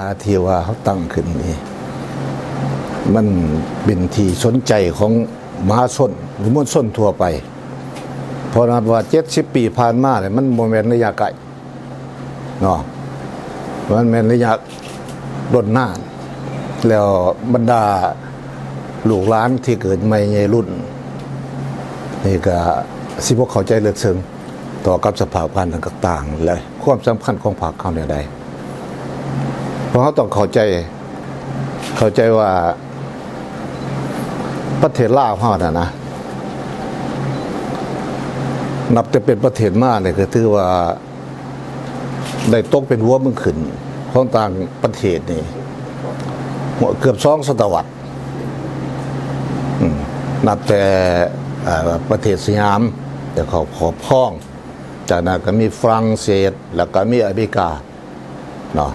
າທີ່ວ່າເຮົາຕັ້ງຂຶ້ນນີ້ ມັນເປັນທີ່ສົນໃຈຂອງມະຫາຊົນ ຫຼືມວນຊົນທົ່ວໄປ, ເພາະນັບວ່າເຈັດສິບປີຜ່ານມານີ້ ມັນບໍ່ແມ່ນໄລຍະໃກ້ເນາະ, ມັນແມ່ນໄລຍະດົນນານ. ແລ້ວບັນດາລູກຫຼານທີ່ເກີດໃໝ່ໃນລຸ້ນນີ້ ກະຊິບໍ່ເຂົ້າໃຈເລິກເຊິ່ງຕໍ່ກັບສະພາບການຕ່າງໆ ແລະ ຄວາມສຳຄັນຂອງພັກເຮົາແນວໃດ. ເພາະເຮົາຕ້ອງເຂົ້າໃຈ, ເຂົ້າໃຈວ່າປະເທດລາວເຮົານັ້ນນະ ນັບແຕ່ເປັນປະເທດມານີ້ ກໍຖືວ່າໄດ້ຕົກເປັນຫົວເມືອງຂຶ້ນຂອງຕ່າງປະເທດນີ້ ເກືອບສອງສະຕະວັດ. ອືມ ນັບແຕ່ ເອີ ປະເທດສະຫຍາມໄດ້ເຂົ້າຄອບຄອງ, ຈາກນັ້ນກໍມີຝຣັ່ງເສດ ແລ້ວກໍມີອາເມລິກາເນາະ,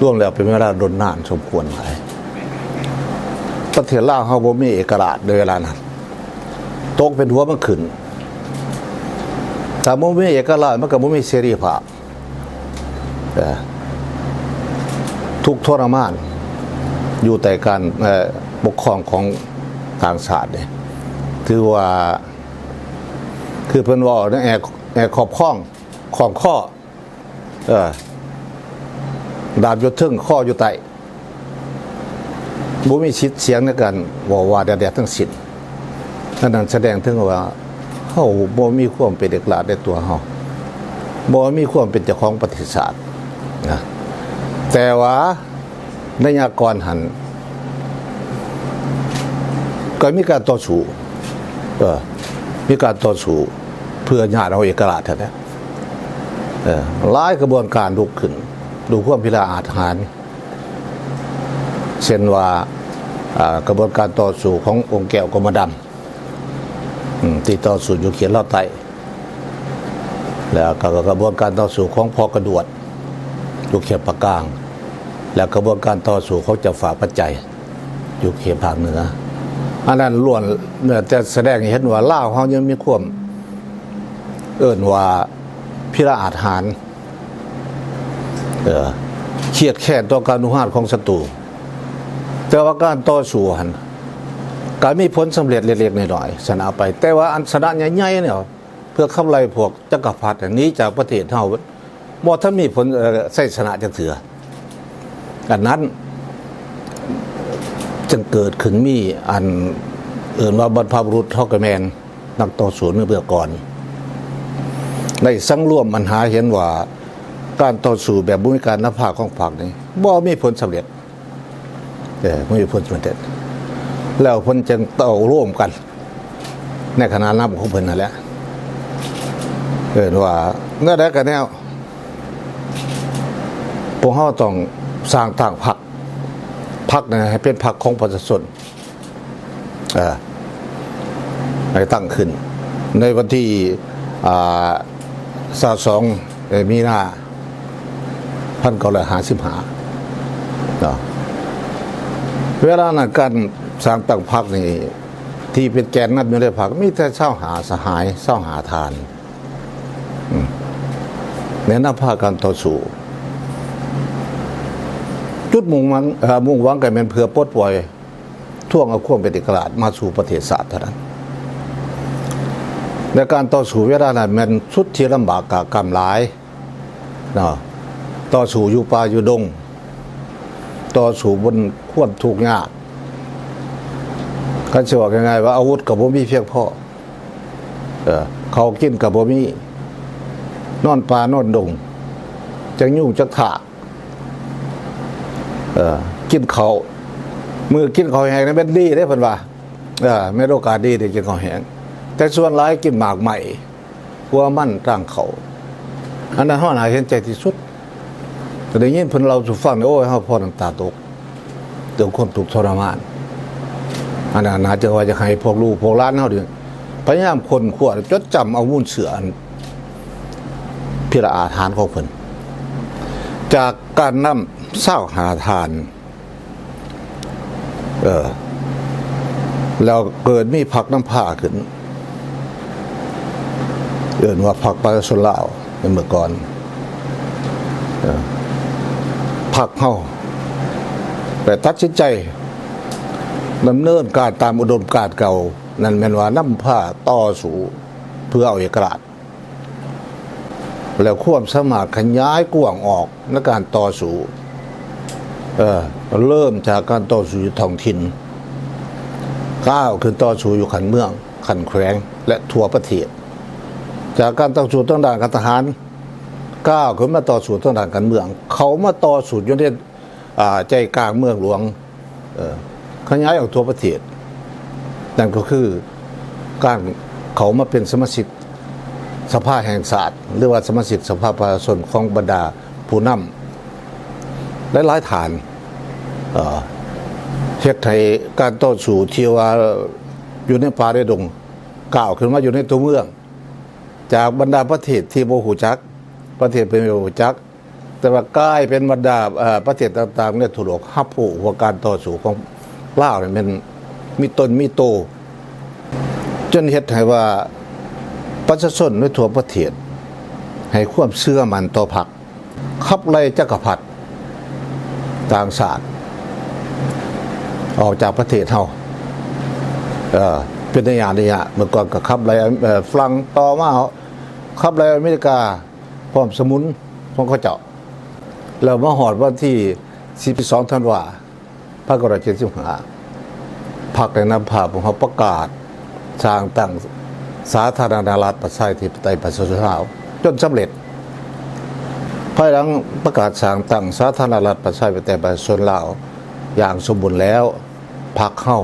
ລວມແລ້ວເປັນເວລາດົນນານສົມຄວນຫຼາຍ. ປະເທດລາວເຮົາບໍ່ມີເອກະລາດໃນເວລານັ້ນ, ຕົກເປັນຫົວເມືອງຂຶ້ນ. ຖ້າບໍ່ມີເອກະລາດ ມັນກໍບໍ່ມີເສລີພາບ. ເອີ ທຸກທໍລະມານຢູ່ໃຕ້ການ ເອີ ປົກຄອງຂອງຕ່າງຊາດນີ້ ຖືວ່າ ຄືເພິ່ນເວົ້າໃນແອ ແອຄອບຄອງ ຂ້ອງຄໍ ເອີ ດາບຢູ່ເທິງ ຄໍຢູ່ໃຕ້. ບໍ່ມີສິດສຽງໃນການເວົ້າວ່າໃດໆທັງສິ້ນ. ອັນນັ້ນສະແດງເຖິງວ່າເຮົາບໍ່ມີຄວາມເປັນເອກະລາດໃນຕົວເຮົາ, ບໍ່ມີຄວາມເປັນເຈົ້າຂອງປະເທດຊາດນະ. ແຕ່ວ່າໄລຍະກ່ອນຫັ້ນ ກໍມີການຕໍ່ສູ້, ເອີ ມີການຕໍ່ສູ້ເພື່ອຍາດເອົາເອກະລາດຫັ້ນແຫຼະ. ເອີ ຫຼາຍຂະບວນການລຸກຂຶ້ນດ້ວຍຄວາມພິລະອາດຫານ. ເຊັ່ນວ່າ ອາ ຂະບວນການຕໍ່ສູ້ຂອງອົງແກ້ວກົມມະດຳ ອືມ ທີ່ຕໍ່ສູ້ຢູ່ເຂດລາວໃຕ້, ແລ້ວກໍຂະບວນການຕໍ່ສູ້ຂອງພໍ່ກະດວດຢູ່ເຂດພາກກາງ, ແລະ ຂະບວນການຕໍ່ສູ້ຂອງເຈົ້າຟ້າປັດໄຈຢູ່ເຂດພາກເໜືອ. ອັນນັ້ນລ້ວນແຕ່ສະແດງໃຫ້ເຫັນວ່າລາວເຮົາຍັງມີຄວາມ ເອີ້ນວ່າພິລະອາດຫານ ເອີ ຄຽດແຄ້ນຕໍ່ການຮຸກຮານຂອງສັດຕູ, ແຕ່ວ່າການຕໍ່ສູ້ຫັ້ນກໍມີຜົນສຳເລັດເລັກໆນ້ອຍໆ ຊະນະໄປ. ແຕ່ວ່າອັນຊະນະໃຫຍ່ໆນີ້ ເພື່ອຂັບໄລ່ພວກຈັກກະພັດໜີຈາກປະເທດເຮົາ ບໍ່ທັນມີຜົນ ເອີ ໄຊຊະນະຈັກເທື່ອ. ອັນນັ້ນຈຶ່ງເກີດຂຶ້ນມີອັນເອີ້ນວ່າບັນພະບຸລຸດເຮົາກໍແມ່ນ ນັກຕໍ່ສູ້ໃນເມື່ອກ່ອນ ໄດ້ສັງລວມບັນຫາເຫັນວ່າ ການຕໍ່ສູ້ແບບບໍ່ມີການນຳພາຂອງພັກນີ້ ບໍ່ມີຜົນສຳເລັດ, ເອີ ບໍ່ມີຜົນສຳເລັດ. ແລ້ວເພິ່ນຈຶ່ງເຕົ້າໂລມກັນໃນຄະນະນຳຂອງເພິ່ນນັ້ນແຫຼະ, ເອີ້ນວ່າແນວໃດກໍແນວ ພວກເຮົາຕ້ອງສ້າງຕັ້ງພັກ, ພັກນັ້ນໃຫ້ເປັນພັກຂອງປະຊາຊົນ ເອີ ໃຫ້ຕັ້ງຂຶ້ນໃນວັນທີ ອ່າ ຊາວສອງ ເອີ ມີນາ ພັນເກົ້າຮ້ອຍຫ້າສິບຫ້າເນາະ. ເວລານັ້ນການສ້າງຕັ້ງພັກນີ້ ທີ່ເປັນແກນນຳຢູ່ໃນພັກ ມີແຕ່ຊາວຫ້າສະຫາຍ ຊາວຫ້າທ່ານ ອືມ ແນະນຳພາກັນຕໍ່ສູ້. ຈຸດມຸ່ງຫວັງ ເອີ ມຸ່ງຫວັງກໍແມ່ນເພື່ອປົດປ່ອຍ ທວງເອົາຄວາມເປັນເອກະລາດມາສູ່ປະເທດຊາດເທົ່ານັ້ນ. ແລະ ການຕໍ່ສູ້ເວລານັ້ນແມ່ນສຸດທີ່ລຳບາກກາກຳຫຼາຍເນາະ, ຕໍ່ສູ້ຢູ່ປ່າຢູ່ດົງ, ຕໍ່ສູ້ບົນຄວາມທຸກຍາກ. ຄັນຊິເວົ້າງ່າຍໆວ່າ ອາວຸດກໍບໍ່ມີພຽງພໍ, ເອີ ເຂົ້າກິນກໍບໍ່ມີ, ນອນປ່ານອນດົງ ຈັກຍຸງຈັກທາກ. ເອີ ກິນເຂົ້າ ມື້ກິນເຂົ້າແຫ້ງນີ້ແມ່ນດີເດ້ເພິ່ນວ່າ, ເອີ ແມ່ນໂອກາດດີໄດ້ກິນເຂົ້າແຫ້ງ, ແຕ່ສ່ວນຫຼາຍກິນໝາກໄມ້ ຫົວມັນ ຕາງເຂົ້າ. ອັນນັ້ນເຮົາໜ້າເຫັນໃຈທີ່ສຸດ. ກໍໄດ້ຍິນເພິ່ນເລົ່າສູ່ຟັງນີ້ ໂອ້ຍ ເຮົາພໍນ້ຳຕາຕົກ ເລື່ອງຄວາມທຸກທໍລະມານ. ອັນນັ້ນໜ້າຈະວ່າຢາກໃຫ້ພວກລູກພວກຫຼານເຮົານີ້ ພະຍາຍາມຄົ້ນຄວ້າ ຈົດຈຳເອົາມູນເຊື້ອອັນພິລະອາດຫານຂອງເພິ່ນ ຈາກການນຳຊາວຫ້າທ່ານ ເອີ ແລ້ວເກີດມີພັກນຳພາຂຶ້ນ ເອີ້ນວ່າພັກປະຊາຊົນລາວໃນເມື່ອກ່ອນ. ເອີ ພັກເຮົາ ແຕ່ຕັດສິນໃຈດຳເນີນການຕາມອຸດົມການເກົ່າ ນັ້ນແມ່ນວ່ານຳພາຕໍ່ສູ້ເພື່ອເອົາເອກະລາດ ແລ້ວຄວາມສາມາດຂະຫຍາຍກວ້າງອອກໃນການຕໍ່ສູ້ ເອີ ເລີ່ມຈາກການຕໍ່ສູ້ຢູ່ທ້ອງຖິ່ນ ກ້າວຂຶ້ນຕໍ່ສູ້ຢູ່ຂັ້ນເມືອງ, ຂັ້ນແຂວງ ແລະ ທົ່ວປະເທດ, ຈາກການຕໍ່ສູ້ທາງດ້ານການທະຫານ ກ້າວຂຶ້ນມາຕໍ່ສູ້ທາງດ້ານການເມືອງ, ເຂົ້າມາຕໍ່ສູ້ຢູ່ໃນ ອ່າ ໃຈກາງເມືອງຫຼວງ ເອີ ຂະຫຍາຍອອກທົ່ວປະເທດ. ນັ້ນກໍຄືການເຂົ້າມາເປັນສະມາຊິກສະພາແຫ່ງຊາດ ຫຼືວ່າສະມາຊິກສະພາປະຊາຊົນຂອງບັນດາຜູ້ນຳຫຼາຍໆທ່ານ ເອີ ເຮັດໃຫ້ການຕໍ່ສູ້ທີ່ວ່າຢູ່ໃນປ່າໃນດົງ ກ້າວຂຶ້ນມາຢູ່ໃນຕົວເມືອງ ຈາກບັນດາປະເທດທີ່ບໍ່ຮູ້ຈັກ, ປະເທດເພິ່ນບໍ່ຮູ້ຈັກ, ແຕ່ວ່າກາຍເປັນບັນດາ ເອີ ປະເທດຕ່າງໆໃນທົ່ວໂລກຮັບຮູ້ວ່າການຕໍ່ສູ້ຂອງລາວນີ້ແມ່ນມີຕົນມີໂຕ ຈົນເຮັດໃຫ້ວ່າປະຊາຊົນໃນທົ່ວປະເທດໃຫ້ຄວາມເຊື່ອໝັ້ນຕໍ່ພັກ, ຂັບໄລ່ຈັກກະພັດຕ່າງຊາດອອກຈາກປະເທດເຮົາ ເອີ ເປັນໄລຍະໆ. ເມື່ອກ່ອນກໍຂັບໄລ່ ເອີ ຝຣັ່ງ, ຕໍ່ມາຂັບໄລ່ອາເມລິກາ ພ້ອມສະໝຸນຂອງເຂົາເຈົ້າ. ແລ້ວມາຮອດວັນທີສິບສອງທັນວາ ພັນເກົ້າຮ້ອຍເຈັດສິບຫ້າ ພັກໄດ້ນຳພາພວກເຮົາປະກາດສ້າງຕັ້ງສາທາລະນະລັດປະຊາທິປະໄຕປະຊາຊົນລາວຈົນສຳເລັດ. ພາຍຫຼັງປະກາດສ້າງຕັ້ງສາທາລະນະລັດປະຊາທິປະໄຕປະຊາຊົນລາວຢ່າງສົມບູນແລ້ວ, ພັກເຮົາ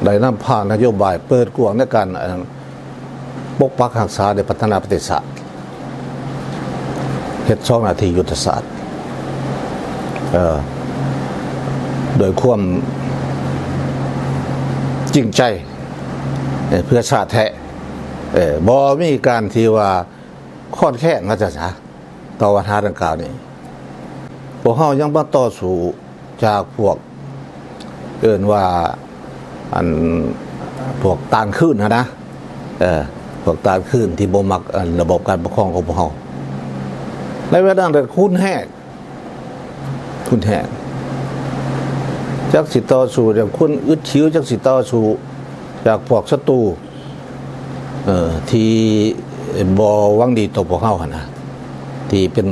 ໄດ້ນຳພານະໂຍບາຍເປີດກວ້າງໃນການ ເອີ ປົກປັກຮັກສາ ແລະ ພັດທະນາປະເທດຊາດ, ເຮັດສອງໜ້າທີ່ຍຸດທະສາດ ເອີ ໂດຍຄວາມຈິງໃຈ ເອີ ເພື່ອຊາດແທ້, ເອີ ບໍ່ມີການທີ່ວ່າຄອນແຄ້ນວ່າຊັ້ນຊະ. ຕໍ່ບັນຫາດັ່ງກ່າວນີ້ ພວກເຮົາຍັງມາຕໍ່ສູ້ຈາກພວກ ເອີ້ນວ່າ ອັນ ພວກຕ່າງຄືນຫັ້ນນະ ເອີ ພວກຕ່າງຄືນທີ່ບໍ່ມັກ ອັນ ລະບອບການປົກຄອງຂອງພວກເຮົາ. ໃນເວລານັ້ນກໍຮຸນແຮງ ຮຸນແຮງ ຈັກຊິຕໍ່ສູ້ຈາກຄົນອຶດຂິວ, ຈັກຊິຕໍ່ສູ້ຈາກພວກສັດຕູ ເອີ ທີ່ບໍ່ຫວັງດີຕໍ່ພວກເຮົາຫັ້ນນະ ທີ່ເປັນ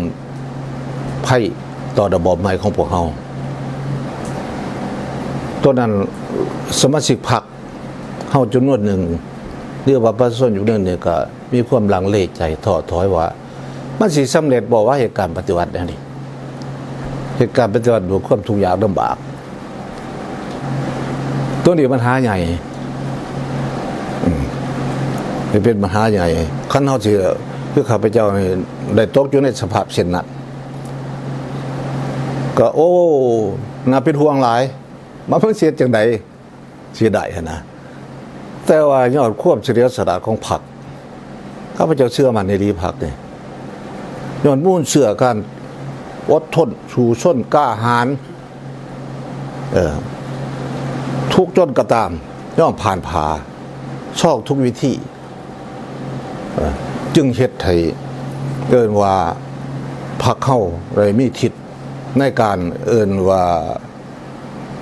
ໄພຕໍ່ລະບອບໃໝ່ຂອງພວກເຮົາ. ຕົວນັ້ນ ສະມາຊິກພັກເຮົາຈຳນວນໜຶ່ງ ຫຼືວ່າປະຊາຊົນຈຳນວນໜຶ່ງ ກໍມີຄວາມລັງເລໃຈ ທໍ້ຖອຍວ່າ ມັນຊິສຳເລັດບໍ່ວະ ເຫດການປະຕິວັດແນວນີ້? ເຫດການປະຕິວັດດ້ວຍຄວາມທຸກຍາກລຳບາກ ຕົວນີ້ບັນຫາໃຫຍ່ ອືມ ເປັນບັນຫາໃຫຍ່. ຄັນເຮົາຊິ ຄືຂ້າພະເຈົ້ານີ້ໄດ້ຕົກຢູ່ໃນສະພາບເຊັ່ນນັ້ນ ກໍ ໂອ້ ໜ້າເປັນຫ່ວງຫຼາຍ ວ່າມັນຊິເຮັດຈັ່ງໃດຊິໄດ້ຫັ້ນນະ. ແຕ່ວ່າຍ້ອນຄວາມສະຫຼຽວສະຫຼາດຂອງພັກ ຂ້າພະເຈົ້າເຊື່ອໝັ້ນອີ່ຫຼີ ພັກນີ້ ຍ້ອນມູນເຊື້ອການອົດທົນ ສູ້ຊົນ ກ້າຫານ ເອີ ທຸກຈົນກໍຕາມ ຍອມຜ່ານຜ່າ ຊອກທຸກວິທີ ເອີ ຈຶ່ງເຮັດໃຫ້ ເອີ້ນວ່າ ພັກເຮົາໄດ້ມີທິດໃນການ ເອີ້ນວ່າ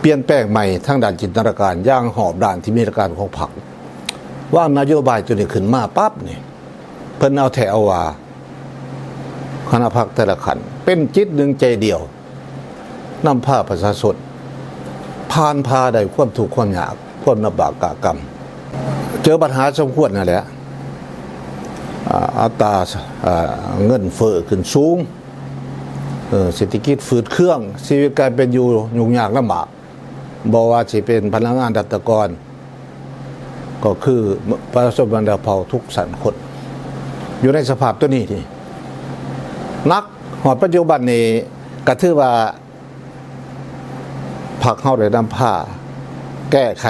ປ່ຽນແປງໃໝ່ທາງດ້ານຈິນຕະນາການຢ່າງຮອບດ້ານທີ່ມີການຂອງພັກ. ວາງນະໂຍບາຍຕົວນີ້ຂຶ້ນມາປັບນີ້ ເພິ່ນເອົາແທ້ເອົາວ່າ ຄະນະພັກແຕ່ລະຂັ້ນເປັນຈິດໜຶ່ງໃຈດຽວ ນຳພາປະຊາຊົນຜ່ານຜ່າໄດ້ຄວາມທຸກຄວາມຍາກ ຄວາມລຳບາກກະກຳ ເຈີບັນຫາສົມຄວນນັ້ນແຫຼະ ອາ ອັດຕາ ອາ ເງິນເຟີ້ຂຶ້ນສູງ ເອີ ເສດຖະກິດຝືດເຄືອງ ຊີວິດການເປັນຢູ່ຫຍຸ້ງຍາກລຳບາກ ບໍ່ວ່າຊິເປັນພະນັກງານລັດຖະກອນ ກໍຄືປະຊາຊົນບັນດາເຜົ່າທຸກຊັ້ນຄົນ ຢູ່ໃນສະພາບຕົວນີ້ນີ້ໜັກ. ຮອດປັດຈຸບັນນີ້ກໍຖືວ່າ ພັກເຮົາໄດ້ນຳພາແກ້ໄຂ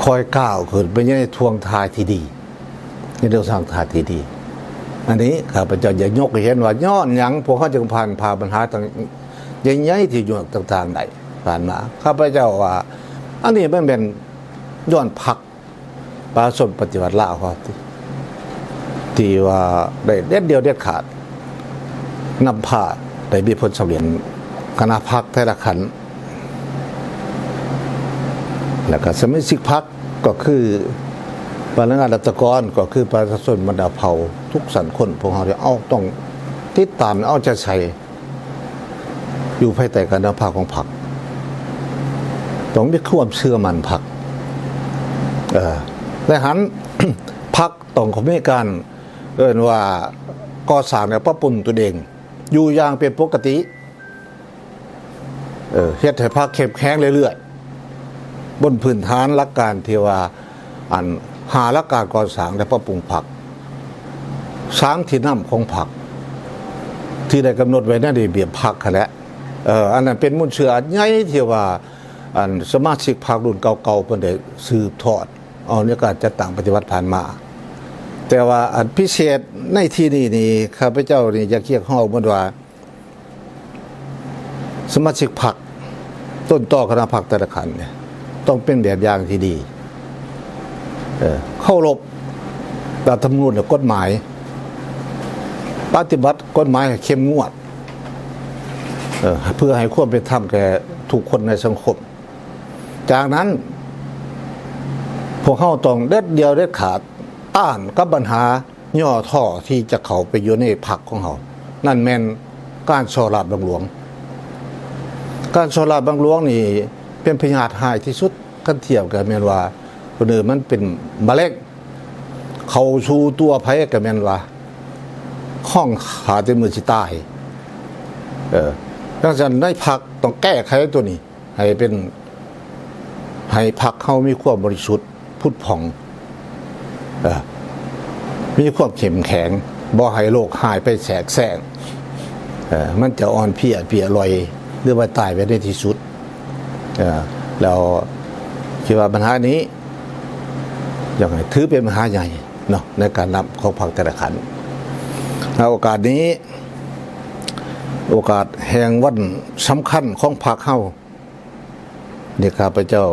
ຄ່ອຍກ້າວຂຶ້ນໄປໃນທ່ວງທ່າທີ່ດີ ໃນແນວທາງທ່າທີ່ດີ. ອັນນີ້ຂ້າພະເຈົ້າຢາກຍົກໃຫ້ເຫັນວ່າ ຍ້ອນຫຍັງພວກເຮົາຈຶ່ງຜ່ານຜ່າບັນຫາຕ່າງ ໃຫຍ່ໆທີ່ຢູ່ຕ່າງໆໄດ້ຜ່ານມາ. ຂ້າພະເຈົ້າວ່າ ອັນນີ້ມັນແມ່ນຍ້ອນພັກ ປະຊາຊົນປະຕິວັດລາວເຮົາ ທີ່ ທີ່ວ່າໄດ້ເດັດດ່ຽວເດັດຂາດ ນຳພາໄດ້ມີຜົນສຳເລັດ ຄະນະພັກແຕ່ລະຂັ້ນ ແລ້ວກໍສະມາຊິກພັກ ກໍຄືພະນັກງານລັດຖະກອນ ກໍຄືປະຊາຊົນບັນດາເຜົ່າທຸກຊັ້ນຄົນ ພວກເຮົາເອົາ ຕ້ອງຕິດຕາມເອົາໃຈໃສ່ ຢູ່ພາຍໃຕ້ການນຳພາຂອງພັກ ຕ້ອງມີຄວາມເຊື່ອໝັ້ນພັກ ເອີ ແລະຫັ້ນ ພັກຕ້ອງມີການ ເອີ້ນວ່າກໍ່ສ້າງ ແລະ ປັບປຸງຕົນເອງຢູ່ຢ່າງເປັນປົກກະຕິ ເອີ ເຮັດໃຫ້ພັກເຂັ້ມແຂງເລື້ອຍໆ ບົນພື້ນຖານຫຼັກການທີ່ວ່າ ອັນ ຫ້າຫຼັກການກໍ່ສ້າງ ແລະ ປັບປຸງພັກ ສາມທີ່ນຳຂອງພັກ ທີ່ໄດ້ກຳນົດໄວ້ໃນລະບຽບພັກຫັ້ນແຫຼະ ເອີ ອັນນັ້ນເປັນມູນເຊື້ອອັນໃຫຍ່ທີ່ວ່າ ອັນ ສະມາຊິກພັກລຸ້ນເກົ່າໆ ເພິ່ນໄດ້ສືບທອດ ເອົາໃນການຈັດຕັ້ງປະຕິບັດຜ່ານມາ. ແຕ່ວ່າອັນພິເສດໃນທີ່ນີ້ນີ້ ຂ້າພະເຈົ້ານີ້ຢາກຮຽກຮ້ອງເພິ່ນວ່າ ສະມາຊິກພັກ ຕົ້ນຕໍຄະນະພັກແຕ່ລະຂັ້ນນີ້ ຕ້ອງເປັນແບບຢ່າງທີ່ດີ ເອີ ເຄົາລົບລັດຖະທຳມະນູນ ແລະ ກົດໝາຍ ປະຕິບັດກົດໝາຍໃຫ້ເຂັ້ມງວດ ເອີ ເພື່ອໃຫ້ຄວາມເປັນທຳແກ່ທຸກຄົນໃນສັງຄົມ. ຈາກນັ້ນ ພວກເຮົາຕ້ອງເດັດດ່ຽວເດັດຂາດ ຕ້ານກັບບັນຫາຫຍໍ້ທໍ້ທີ່ຈະເຂົ້າໄປຢູ່ໃນພັກຂອງເຮົາ ນັ້ນແມ່ນການສໍ້ລາດບັງຫຼວງ. ການສໍ້ລາດບັງຫຼວງນີ້ເປັນພະຍາດຮ້າຍທີ່ສຸດ ຄັນທຽບກໍແມ່ນວ່າ ເພິ່ນເອີ້ນມັນເປັນມະເຮັງ ເຂົ້າສູ່ຕົວໃຜກໍແມ່ນວ່າ ຄອງຂ້າແຕ່ມື້ຊິຕາຍ. ເອີ ດັ່ງຊັ້ນໃນພັກຕ້ອງແກ້ໄຂຕົວນີ້ ໃຫ້ເປັນ ໃຫ້ພັກເຮົາມີຄວາມບໍລິສຸດຜຸດຜ່ອງ ເອີ ມີຄວາມເຂັ້ມແຂງ ບໍ່ໃຫ້ໂລກຮ້າຍໄປແຊກແຊງ ເອີ ມັນຈະອ່ອນເພຍເປຍລ່ອຍ ຫຼືວ່າຕາຍໄປໃນທີ່ສຸດ ເອີ ແລ້ວຄິດວ່າບັນຫານີ້ ຢາກໃຫ້ຖືເປັນບັນຫາໃຫຍ່ເນາະ ໃນການນຳຂອງພັກແຕ່ລະຂັ້ນ. ໃນໂອກາດນີ້ ໂອກາດແຫ່ງວັນສຳຄັນຂອງພັກເຮົາ ນີ້ ຂ້າພະເຈົ້າ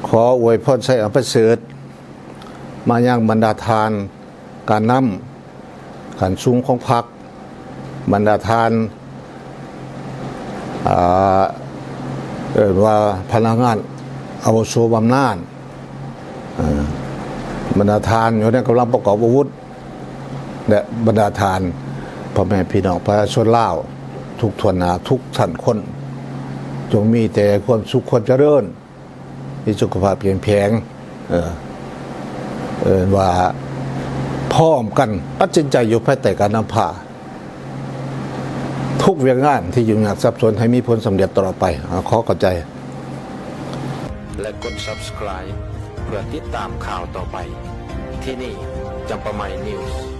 ຂໍອວຍພອນໄຊອັນປະເສີດ ມາຍັງບັນດາທ່ານການນຳຂັ້ນສູງຂອງພັກ, ບັນດາທ່ານ ອ່າ ເອີ້ນວ່າພະນັກງານອາວຸໂສບຳນານ, ເອີ ບັນດາທ່ານຢູ່ໃນກຳລັງປະກອບອາວຸດ ແລະ ບັນດາທ່ານພໍ່ແມ່ພີ່ນ້ອງປະຊາຊົນລາວທຸກຖ້ວນໜ້າທຸກຊັ້ນຄົນ, ຈົ່ງມີແຕ່ຄວາມສຸກຄວາມຈະເລີນ, ມີສຸຂະພາບເຂັ້ມແຂງ, ເອີ ເອີ້ນວ່າພ້ອມກັນຕັດສິນໃຈຢູ່ພາຍໃຕ້ການນຳພາ ທຸກວຽກງານທີ່ຫຍຸ້ງຍາກສັບສົນໃຫ້ມີຜົນສຳເລັດຕະຫຼອດໄປ. ຂໍຂອບໃຈ ແລະ ກົດ Subscribe ເພື່ອຕິດຕາມຂ່າວຕໍ່ໄປ. ທີ່ນີ້ ຈຳປາໃໝ່ News.